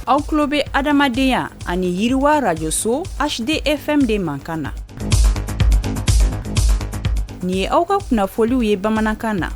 Aw tulo bɛ adamadenya ani yiriwa rajoso HDFM de mankan na. Nin ye aw ka kunnafoliw ye bamanankan na.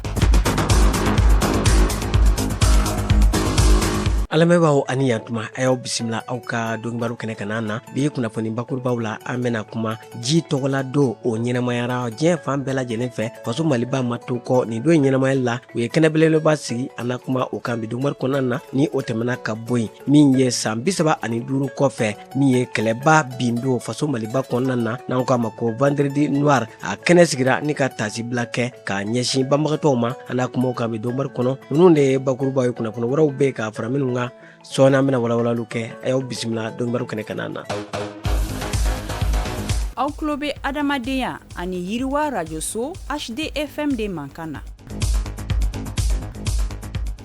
An lamɛnbaaw ani yantuma, a y'aw bisimila aw ka donkibaru kɛnɛ kan na. Bi kunnafoni bakurubaw la, an bɛna kuma ji tɔgɔla don, o ɲɛnamayara diɲɛ fan bɛɛ lajɛlen fɛ. Faso Maliba ma to kɔ nin don in ɲɛnamayali la. U ye kɛnɛ belebeleba sigi. An na kuma o kan bi donkibaru kɔnɔna na. Ni o tɛmɛna ka bɔ yen, min ye san 35 kɔfɛ, min ye kɛlɛba bin don faso Maliba kɔnɔna na, n'an k'a ma ko Vendredi noir, a kɛnɛ sigira ni ka tasibila kɛ k'a ɲɛsin banbagatɔw ma. An na kuma o kan bi donkibaru kɔnɔ. Ninnu de ye bakurubaw ye. Kunnafoni wɛrɛw bɛ ka fara minnu kan sɔɔni, an bɛna walawalaliw kɛ. A y'aw bisimila donkibaru kɛnɛ kan na. Aw tulo bɛ adamadenya ani yiriwa rajoso HDFM de mankan na.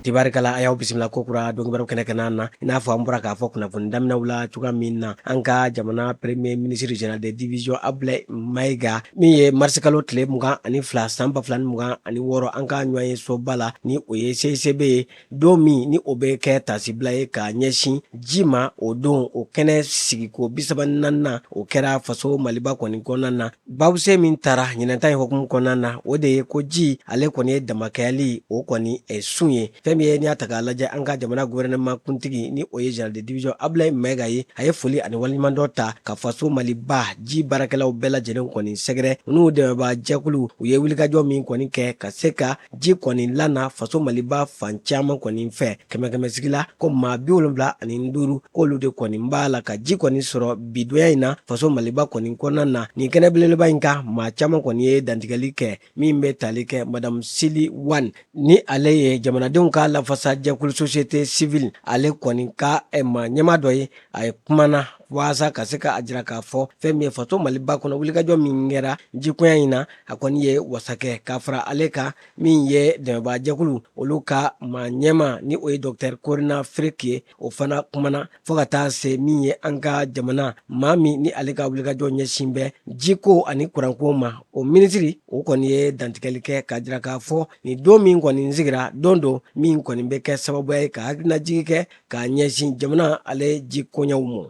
Tibarikala, a y'aw bisimila kokura donkibaru kɛnɛ kan na. I n'a fɔ an bɔra k'a fɔ kunnafoni daminɛw la cogoya min na, an ka jamana premier ministre général de division Abdoulaye Maïga, min ye marisikalo tile 22 san 2026, an ka ɲɔgɔn ye soba la, ni o ye CICB ye, don min ni o bɛ kɛ tasibila ye ka ɲɛsin ji ma, o don o kɛnɛ sigiko 34nan, o kɛra faso Maliba kɔni kɔnɔna na. Babusen min tara ɲinɛta in hukumu kɔnɔna na, o de ye ko ji ale kɔni ye damakɛyali o kɔni sun ye. Fɛn min ye, n'i y'a ta k'a lajɛ, an ka jamana gouvernement kuntigi, ni o ye général de division Abdoulaye Maïga ye, a ye foli ani waleɲumandɔn ta ka faso Maliba ji baarakɛlaw bɛɛ lajɛlen kɔni sɛgɛrɛ, n'u dɛmɛbaa jɛkulu. U ye wulikajɔ min kɔni kɛ ka se ka ji kɔni lana faso Maliba fan caman kɔni fɛ, kɛmɛ kɛmɛ sigi la, ko maa 75, k'olu de kɔni b'a la ka ji kɔni sɔrɔ bidonya in na faso Maliba kɔni kɔnɔna na. Nin kɛnɛ belebeleba in kan, maa caman kɔni ye dantigɛli kɛ. Min bɛ tali kɛ Madame Sili Wan, ni ale ye jamanadenw ka lafasa jɛkulu société civile ale kɔni ka maa ɲɛmaa dɔ ye, a ye kumana waasa ka se ka a jira k'a fɔ fɛn min ye faso Maliba kɔnɔ, wulikajɔ min kɛra jikoya in na, a kɔni ye wasa kɛ. Ka fara ale kan, min ye dɛmɛbaajɛkulu olu ka maa ɲɛmaa, ni o ye Docteur Corina Frick ye, o fana kumana, fo ka taa se min ye an ka jamana maa min ni ale ka wulikajɔ ɲɛsin bɛ jiko ani kuranko ma, o minisiri, o kɔni ye dantigɛli kɛ k'a jira k'a fɔ nin don min kɔni sigira, don don min kɔni bɛ kɛ sababuya ye ka hakilinajigi kɛ k'a ɲɛsin jamana ale jikoɲɛw ma.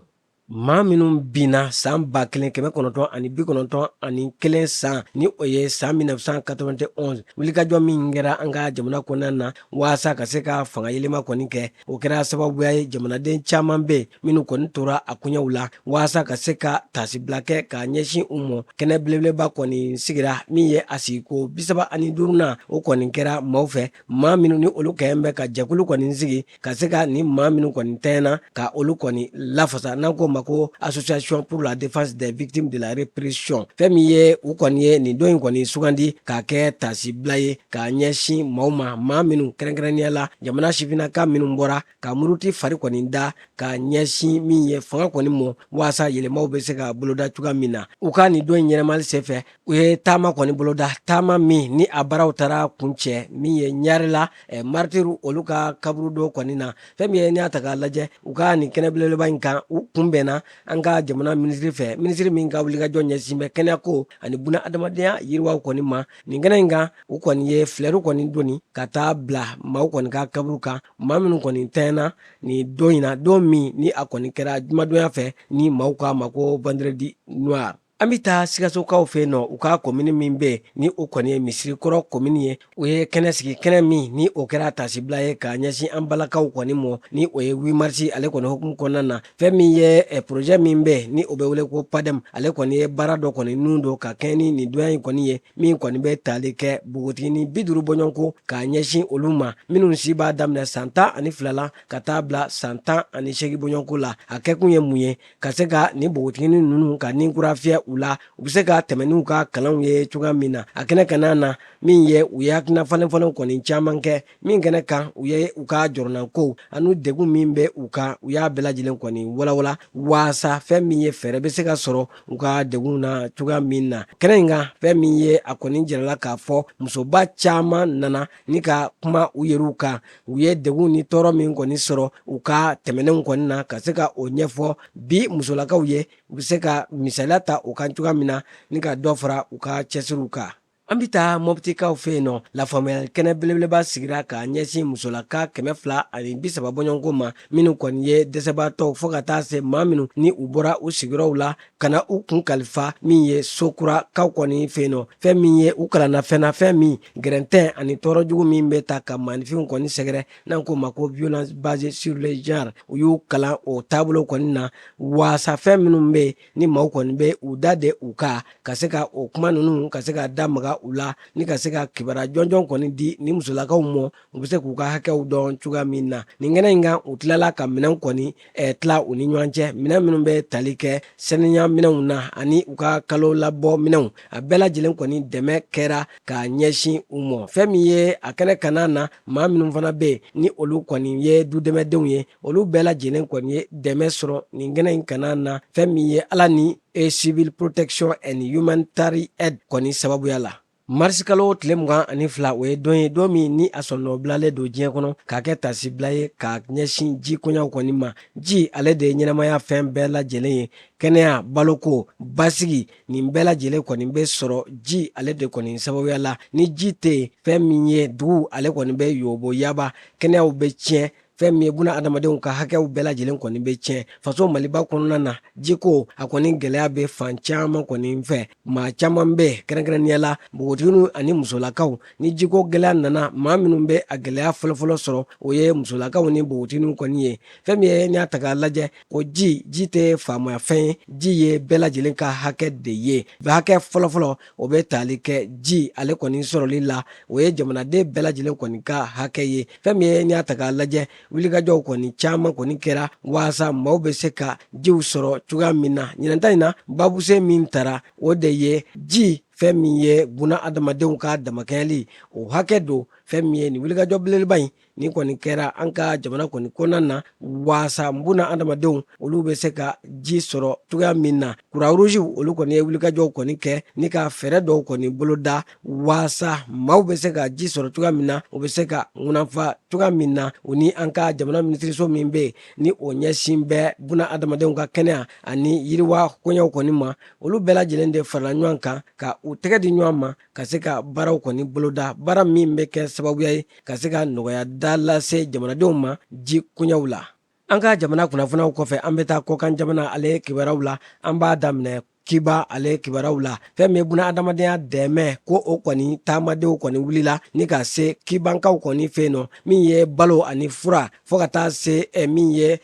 Maa minnu binna san 1991 san, ni o ye san 1991, wulikajɔ min kɛra an ka jamana kɔnɔna na waasa ka se ka fanga yɛlɛma kɔni kɛ, o kɛra sababuya ye jamanaden caman bɛ minnu kɔni tora a koɲɛw la. Waasa ka se ka tasibila kɛ k'a ɲɛsin u ma, kɛnɛ belebeleba kɔni sigira. Min ye a sigiko 35nan, o kɔni kɛra maaw fɛ, maa minnu ni olu kɛlen bɛ ka jɛkulu kɔni sigi ka se ka nin maa minnu kɔni tɛɲɛna ka olu kɔni lafasa, n'an k'o ma ko Association pour la défense des victimes de la répression. Fɛn min ye, u kɔni ye nin don in kɔni sugandi k'a kɛ tasibila ye k'a ɲɛsin maaw ma, maa minnu kɛrɛnkɛrɛnnenya la jamana sifinnaka minnu bɔra ka muruti fari kɔni da k'a ɲɛsin min ye fanga kɔni mɔ, waasa yɛlɛmaw bɛ se ka boloda cogoya min na. U ka nin don in ɲɛnamali senfɛ, u ye taama kɔni boloda, taama min ni a baaraw taara kuncɛ min ye Ɲarela maritiru olu ka kaburudo kɔni na. Fɛn min ye, n'i y'a ta k'a lajɛ, u ka nin kɛnɛ belebeleba in kan, u kunbɛnna an ka jamana minisiri fɛ, minisiri min ka wulikajɔ ɲɛsin bɛ kɛnɛyako ani buna adamadenya yiriwaw kɔni ma. Nin kɛnɛ in kan, u kɔni ye filɛru kɔni doni ka taa bila maaw kɔni ka kaburu kan, maa minnu kɔni tɛɲɛna nin don in na, don min ni a kɔni kɛra jumadonya fɛ, ni maaw k'a ma ko Vendredi noir. An bɛ taa Sikasokaw fɛ yen nɔ. U ka komini min bɛ yen, ni o kɔni ye Misirikɔrɔ komini ye, u ye kɛnɛ sigi, kɛnɛ min ni o kɛra tasibila ye k'a ɲɛsin an balakaw kɔni mɔ, ni o ye 8 marisi ale kɔni hukumu kɔnɔna na. Fɛn min ye projet min bɛ yen, ni o bɛ wele ko PADEM, ale kɔni ye baara dɔ kɔni nun don ka kɛɲɛ ni nin donya in kɔni ye, min kɔni bɛ tali kɛ npogotiginin 50 bɔɲɔgɔnko k'a ɲɛsin olu ma, minnu si b'a daminɛ san 12 la ka taa bila san 18 bɔɲɔgɔnko la. A kɛkun ye mun ye? Ka se ka nin npogotiginin ninnu ka ni kura fiyɛ u la, u bɛ se ka tɛmɛ n'u ka kalanw ye cogoya min na. A kɛnɛ kana na, min ye, u ye hakilina falen falenw kɔni caman kɛ min kɛnɛ kan, u ye u ka jɔrɔnankow ani degun min bɛ u kan, u y'a bɛɛ lajɛlen kɔni walawala, waasa fɛn min ye fɛɛrɛ bɛ se ka sɔrɔ u ka degun na cogoya min na. Kɛnɛ in kan, fɛn min ye, a kɔni jirala k'a fɔ musoba caman nana ni ka kuma u yɛrɛw kan, u ye degun ni tɔɔrɔ min kɔni sɔrɔ u ka tɛmɛnenw kɔni na, ka se ka o ɲɛfɔ bi musolakaw ye, u bɛ se ka misaliya ta o kan cogoya min na, ni ka dɔ fara u ka cɛsiriw kan. An bɛ taa Mɔptikaw fɛ yen nɔ. Lafaamuyali kɛnɛ belebeleba sigira k'a ɲɛsin musolaka 230 bɔɲɔgɔnko ma, minnu kɔni ye dɛsɛbaatɔw, fo ka taa se maa minnu ni u bɔra u sigiyɔrɔw la ka na u kun kalifa min ye Sokurakaw kɔni fɛ yen nɔ. Fɛn min ye u kalanna fɛn na, fɛn min gɛrɛntɛ ani tɔɔrɔ jugu min bɛ ta ka maaninfinw kɔni sɛgɛrɛ, n'an k'o ma ko violence basée sur le genre, u y'u kalan o taabolo kɔni na, waasa fɛn minnu bɛ yen ni maaw kɔni bɛ u da de u kan, ka se ka o kuma ninnu ka se ka da maga u la, ni ka se ka kibaruya jɔnjɔn kɔni di ni musolakaw mɔ, u bɛ se k'u ka hakɛw dɔn cogoya min na. Nin kɛnɛ in kan, u tilala ka minɛn kɔni tila u ni ɲɔgɔn cɛ, minɛn minnu bɛ tali kɛ saniya minɛnw na ani u ka kalo labɔ minɛnw, a bɛɛ lajɛlen kɔni dɛmɛ kɛra k'a ɲɛsin u mɔ. Fɛn min ye a kɛnɛ kanna na, maa minnu fana bɛ yen ni olu kɔni ye dudɛmɛdenw ye, olu bɛɛ lajɛlen kɔni ye dɛmɛ sɔrɔ nin kɛnɛ in kanna na, fɛn min ye ala ni e Civil Protection and Humanitarian Aid kɔni sababuya la. Marisikalo tile 22, o ye don ye, don min ni a sɔnnɔbilalen don diɲɛ kɔnɔ k'a kɛ tasibila ye ka ɲɛsin ji koɲaw kɔni ma. Ji, ale de ye ɲɛnamaya fɛn bɛɛ lajɛlen ye. Kɛnɛya, baloko, basigi, nin bɛɛ lajɛlen kɔni bɛ sɔrɔ ji ale de kɔni sababuya la. Ni ji tɛ yen, fɛn min ye dugu ale kɔni bɛ yobo yaba, kɛnɛyaw bɛ tiɲɛ, fɛn min ye buna adamadenw ka hakɛw bɛɛ lajɛlen kɔni bɛ tiɲɛ. Faso Maliba kɔnɔna na, jiko a kɔni gɛlɛya bɛ fan caman kɔni fɛ. Maa caman bɛ, kɛrɛnkɛrɛnnenya la npogotigininw ani musolakaw. Ni jiko gɛlɛya nana, maa minnu bɛ a gɛlɛya fɔlɔfɔlɔ sɔrɔ, o ye musolakaw ni npogotigininw kɔni ye. Fɛn min ye n'i y'a ta k'a lajɛ ko ji tɛ faamaya fɛn ye, ji ye bɛɛ lajɛlen ka hakɛ de ye. Hakɛ fɔlɔfɔlɔ, o bɛ tali kɛ ji ale kɔni sɔrɔli la, o ye jamanaden bɛɛ lajɛlen kɔni ka hakɛ ye. Fɛn min ye n'i y'a ta k'a lajɛ, wulikajɔw kɔni caman kɔni kɛra waasa maaw bɛ se ka jiw sɔrɔ cogoya min na. Ɲinanta in na, babusen min tara, o de ye ji, fɛn min ye buna adamadenw ka damakɛɲɛli o hakɛ don. Fɛn min ye nin wulikajɔ belebeleba in nin kɔni kɛra an ka jamana kɔni kɔnɔna na, waasa buna adamadenw olu bɛ se ka ji sɔrɔ cogoya min na. Croix-Rouge, olu kɔni ye wulikajɔw kɔni kɛ ni ka fɛɛrɛ dɔw kɔni boloda, waasa maaw bɛ se ka ji sɔrɔ cogoya min na, u bɛ se ka ŋunanfa cogoya min na. U ni an ka jamana minisiriso min bɛ yen ni o ɲɛsin bɛ buna adamadenw ka kɛnɛya ani yiriwa koɲɛw kɔni ma, olu bɛɛ lajɛlen de farala ɲɔgɔn kan ka u tɛgɛ di ɲɔgɔn ma ka se ka baaraw kɔni boloda, baara min bɛ kɛ sababuya ye ka se ka nɔgɔya da lase jamanadenw ma ji koɲɛw la. An ka jamana kunnafoniyaw kɔfɛ, an bɛ taa kɔkan jamana ale kibaruyaw la. An b'a daminɛ Kiba ale kibaruyaw la. Fɛn min ye buna adamadenya dɛmɛ ko o kɔni taamadenw kɔni wulila ni ka se Kibankaw kɔni fɛ yen nɔ, min ye balo ani fura, fo ka taa se min ye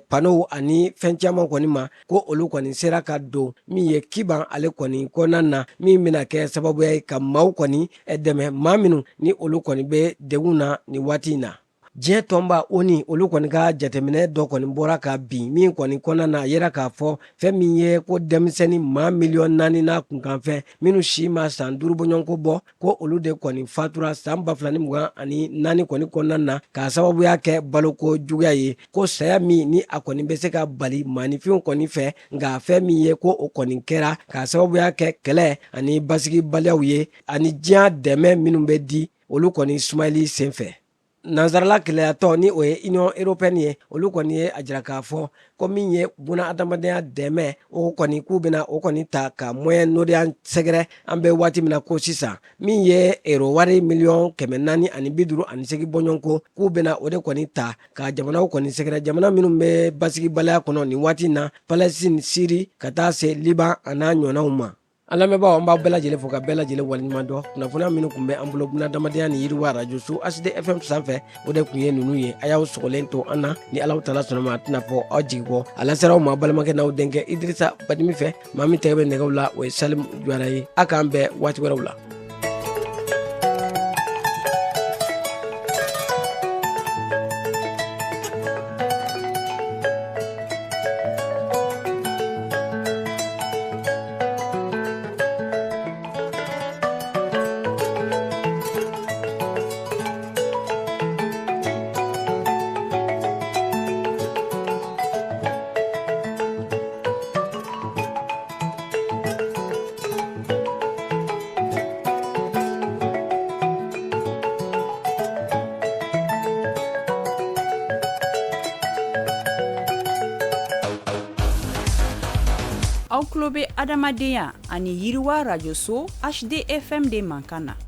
panow ani fɛn caman kɔni ma, ko olu kɔni sera ka don min ye Kiban ale kɔni kɔnɔna na, min bɛna kɛ sababuya ye ka maaw kɔni dɛmɛ, maa minnu ni olu kɔni bɛ degun na nin waati in na. Diɲɛ tɔnba ONU, olu kɔni ka jateminɛ dɔ kɔni bɔra ka bin, min kɔni kɔnɔna na a yera k'a fɔ fɛn min ye ko denmisɛnnin maa 4 miliyɔn n'a kunkanfɛn minnu si ma san 5 bɔɲɔgɔnko bɔ, ko olu de kɔni fatura san 2024 kɔni kɔnɔna na k'a sababuya kɛ baloko juguya ye, ko saya min ni a kɔni bɛ se ka bali maaninfinw kɔni fɛ, nka fɛn min ye ko o kɔni kɛra k'a sababuya kɛ kɛlɛ ani basigibaliyaw ye, ani diɲɛ dɛmɛ minnu bɛ di, olu kɔni sumayali senfɛ. Nansarala kelenyatɔ ni o ye Union européenne ye, olu kɔni ye a jira k'a fɔ ko min ye buna adamadenya dɛmɛ, o kɔni k'u bɛna o kɔni ta ka Moyen-Orient sɛgɛrɛ an bɛ waati min na ko sisan, min ye euro wari 458 miliyɔn bɔɲɔgɔnko, k'u bɛna o de kɔni ta ka jamanaw kɔni sɛgɛrɛ, jamana minnu bɛ basigibaliya kɔnɔ nin waati in na, Palestine, Syrie, ka taa se Liban a n'a ɲɔgɔnnaw ma. An lamɛnbaaw, an b'aw bɛɛ lajɛlen fo ka bɛɛ lajɛlen waleɲuman dɔn. Kunnafoniya minnu tun bɛ an bolo buna adamadenya ni yiriwa arajoso HD FM sanfɛ, o de tun ye ninnu ye. A y'aw sɔgɔlen to an na. Ni Alahu taala sɔnna ma, a tɛna fɔ aw jigi kɔ. A lasera aw ma balimakɛ n'aw denkɛ Idirisa Badimi fɛ. Maa min tɛgɛ bɛ nɛgɛw la, o ye Salim Jawara ye. A k'an bɛn waati wɛrɛw la. Aw tulo bɛ Adamadenya ani Yiriwa rajoso HDFM de mankan na.